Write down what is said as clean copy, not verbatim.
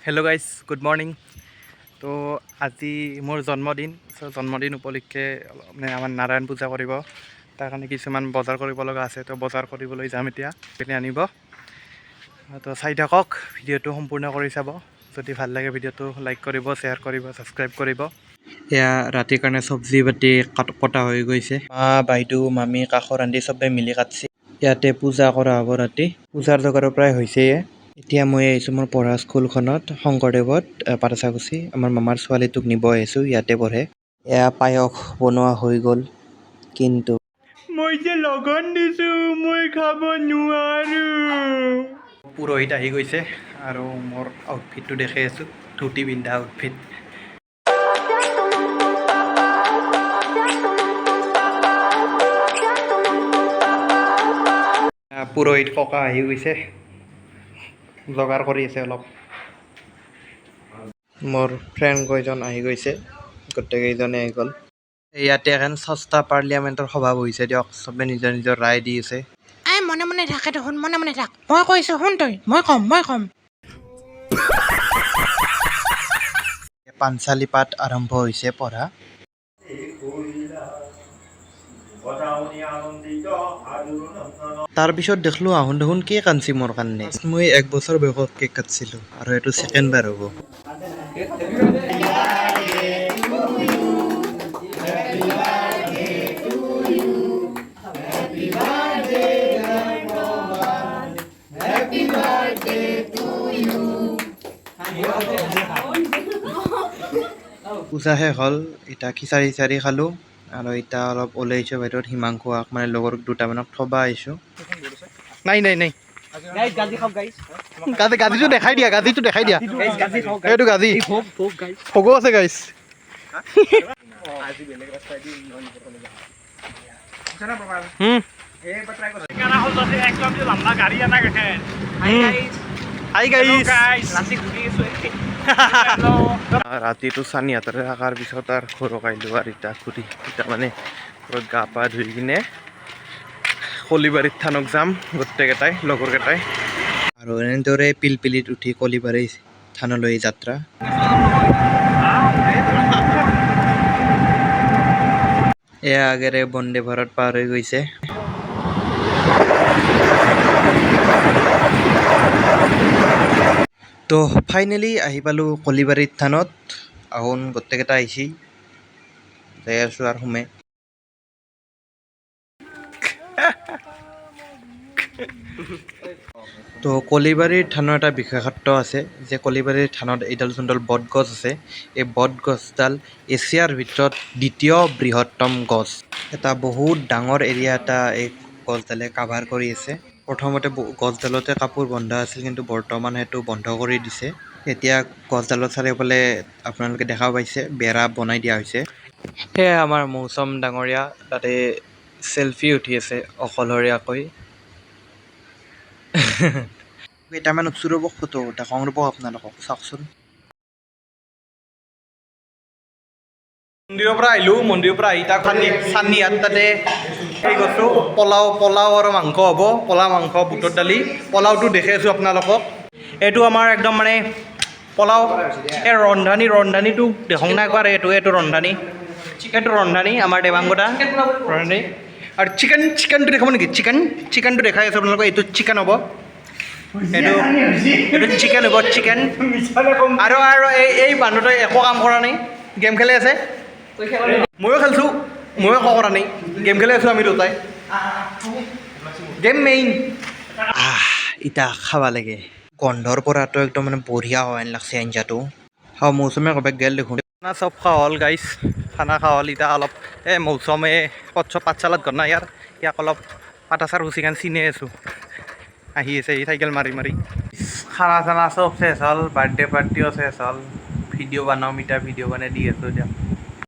Hello' guys, good morning. তো আজি মোৰ জন্মদিন। চ' জন্মদিন উপলক্ষে অলপ মানে আমাৰ নাৰায়ণ পূজা কৰিব। তাৰ কাৰণে কিছুমান বজাৰ কৰিব লগা আছে। তো বজাৰ কৰিবলৈ যাম এতিয়া, পিনে আনিব। তো চাই থাকক, ভিডিঅ'টো সম্পূৰ্ণ কৰি চাব। যদি ভাল লাগে ভিডিঅ'টো লাইক কৰিব, শ্বেয়াৰ কৰিব, ছাবস্ক্ৰাইব কৰিব। এয়া ৰাতিৰ কাৰণে চব্জি পাতি কটা হৈ গৈছে। মা, বাইদেউ, মামী, কাষৰ আন্টি চবে মিলি কাটছে। ইয়াতে পূজা কৰা হ'ব ৰাতি। পূজাৰ যোগাৰো প্ৰায় হৈছেয়ে। এতিয়া মই আহিছোঁ মোৰ পঢ়া স্কুলখনত, শংকৰদেৱত, পাটাছাৰকুছি। আমাৰ মামাৰ ছোৱালীটোক নিব আহিছোঁ, ইয়াতে পঢ়ে। এয়া পায়স বনোৱা হৈ গ'ল, কিন্তু মই যে লগন দিছোঁ, মই খাব নোৱাৰোঁ। পুৰোহিত আহি গৈছে আৰু মোৰ আউটফিটটো দেখাই আছোঁ, ধুতি পিন্ধা আউটফিট। পুৰোহিত ককা আহি গৈছে, যোগাৰ কৰি আছে অলপ। মোৰ ফ্ৰেণ্ড কেইজন আহি গৈছে, গোটেইকেইজনে আহি গ'ল। ইয়াতে এখন সস্তা পাৰ্লিয়ামেণ্টৰ সভা বহিছে দিয়ক, চবে নিজৰ নিজৰ ৰায় দি আছে। এই মনে মনে থাকে দেখোন, মনে মনে থাক। মই কৈছোঁ শুন তই, মই ক'ম, মই ক'ম। পাঞ্চালী পাঠ আৰম্ভ হৈছে পঢ়া। তাৰপিছত দেখিলোঁ আহোঁ দেখোন কেক আনছি মোৰ কাৰণে। মই 1 বছৰ বয়সত কেক কাটছিলোঁ আৰু এইটো ছেকেণ্ড বাৰ হ'ব। পূজা শেষ হ'ল, এতিয়া খিচাৰি চিচাৰি খালোঁ আৰু এতিয়া অলপ ওলাই আহিছোঁ বাহিৰত। হিমাংশু আক মানে লগৰ দুটামানক থ'ব আহিছোঁ। নাই নাই নাই, গাজী গাজীটো দেখাই দিয়া, গাজীটো দেখাই দিয়া। এইটো গাজী ভোগো আছে গাইজ। Hi guys. ৰাতিটো চানিহঁতৰে থকাৰ পিছত আৰু ঘৰক আহিলোঁ আৰু এতিয়া ঘূৰি এতিয়া মানে ঘৰত গা পা ধুই কিনে কলিবাৰীত থানক যাম গোটেইকেইটাই, লগৰকেইটাই। আৰু এনেদৰে পিলপিলিত উঠি কলিবাৰী থানলৈ যাত্ৰা। এয়া আগেৰে বন্দে ভাৰত পাৰ হৈ গৈছে। তো ফাইনেলি আহি পালোঁ কলিবাৰীত থানত। আহোন গোটেইকেইটা আহিছি, যাই আছোঁ আৰু সোমে। তো কলিবাৰীৰ থানৰ এটা বিশেষত্ব আছে যে কলিবাৰীৰ থানত এইডাল যোনডাল বটগছ আছে, এই বটগছডাল এছিয়াৰ ভিতৰত দ্বিতীয় বৃহত্তম গছ। এটা বহুত ডাঙৰ এৰিয়া এটা এই গছডালে কাভাৰ কৰি আছে। প্ৰথমতে গছডালতে কাপোৰ বন্ধা আছিল, কিন্তু বৰ্তমান সেইটো বন্ধ কৰি দিছে। এতিয়া গছডালৰ চাৰিওফালে আপোনালোকে দেখা পাইছে বেৰা বনাই দিয়া হৈছে। সেয়াই আমাৰ মৌচম ডাঙৰীয়া তাতে চেলফি উঠি আছে অকলশৰীয়াকৈ। কেইটামান উঠছো ৰ'ব ফটো, দেখাওঁ ৰ'ব আপোনালোকক, চাওকচোন। মন্দিৰৰ পৰা আহিলোঁ, মন্দিৰৰ পৰা আহি তাক চান্নিহাত তাতে সেই কৰিছোঁ। পোলাও আৰু মাংস হ'ব, পোলাও মাংস বুটৰ দালি। পোলাওটো দেখি আছোঁ আপোনালোকক। এইটো আমাৰ একদম মানে পোলাও। এই ৰন্ধানীটো দেখোঁ নাই একবাৰ। এইটো ৰন্ধানী, এইটো ৰন্ধানী আমাৰ দেৱাংগদা ৰন্ধানী। আৰু চিকেনটো দেখাব নেকি? চিকেনটো দেখাই আছোঁ আপোনালোকক। এইটো চিকেন হ'ব, এইটো চিকেন হ'ব, চিকেন। আৰু আৰু এই মানুহটোৱে একো কাম কৰা নাই, গেম খেলি আছে। ময়ো খেলছোঁ, ময়ো একো কৰা নাই, গেম খেলি আছোঁ আমি দুটাই। Game main. ইতা খাব লাগে। গন্ধৰ পৰাতো একদম মানে বঢ়িয়া হয় লাগছে আঞ্জাটো। হাও মৌচুমে ক'ৰবাত গেল দেখোন। খানা চব খোৱা হ'ল গাইজ, খানা খোৱা হ'ল। এতিয়া অলপ এই মৌচুমে পাঠশালাত ঘৰ নাই ইয়াৰ, ইয়াক অলপ পাটাচাৰ ৰুচিখান চিনি আছোঁ। আহি আছে এই চাইকেল মাৰি মাৰি। খানা চানা চব শেষ হ'ল, বাৰ্থডে পাৰ্টিও শেষ হ'ল। ভিডিঅ' বনাওঁ, মিঠা ভিডিঅ' বনাই দি আছোঁ দিয়ক।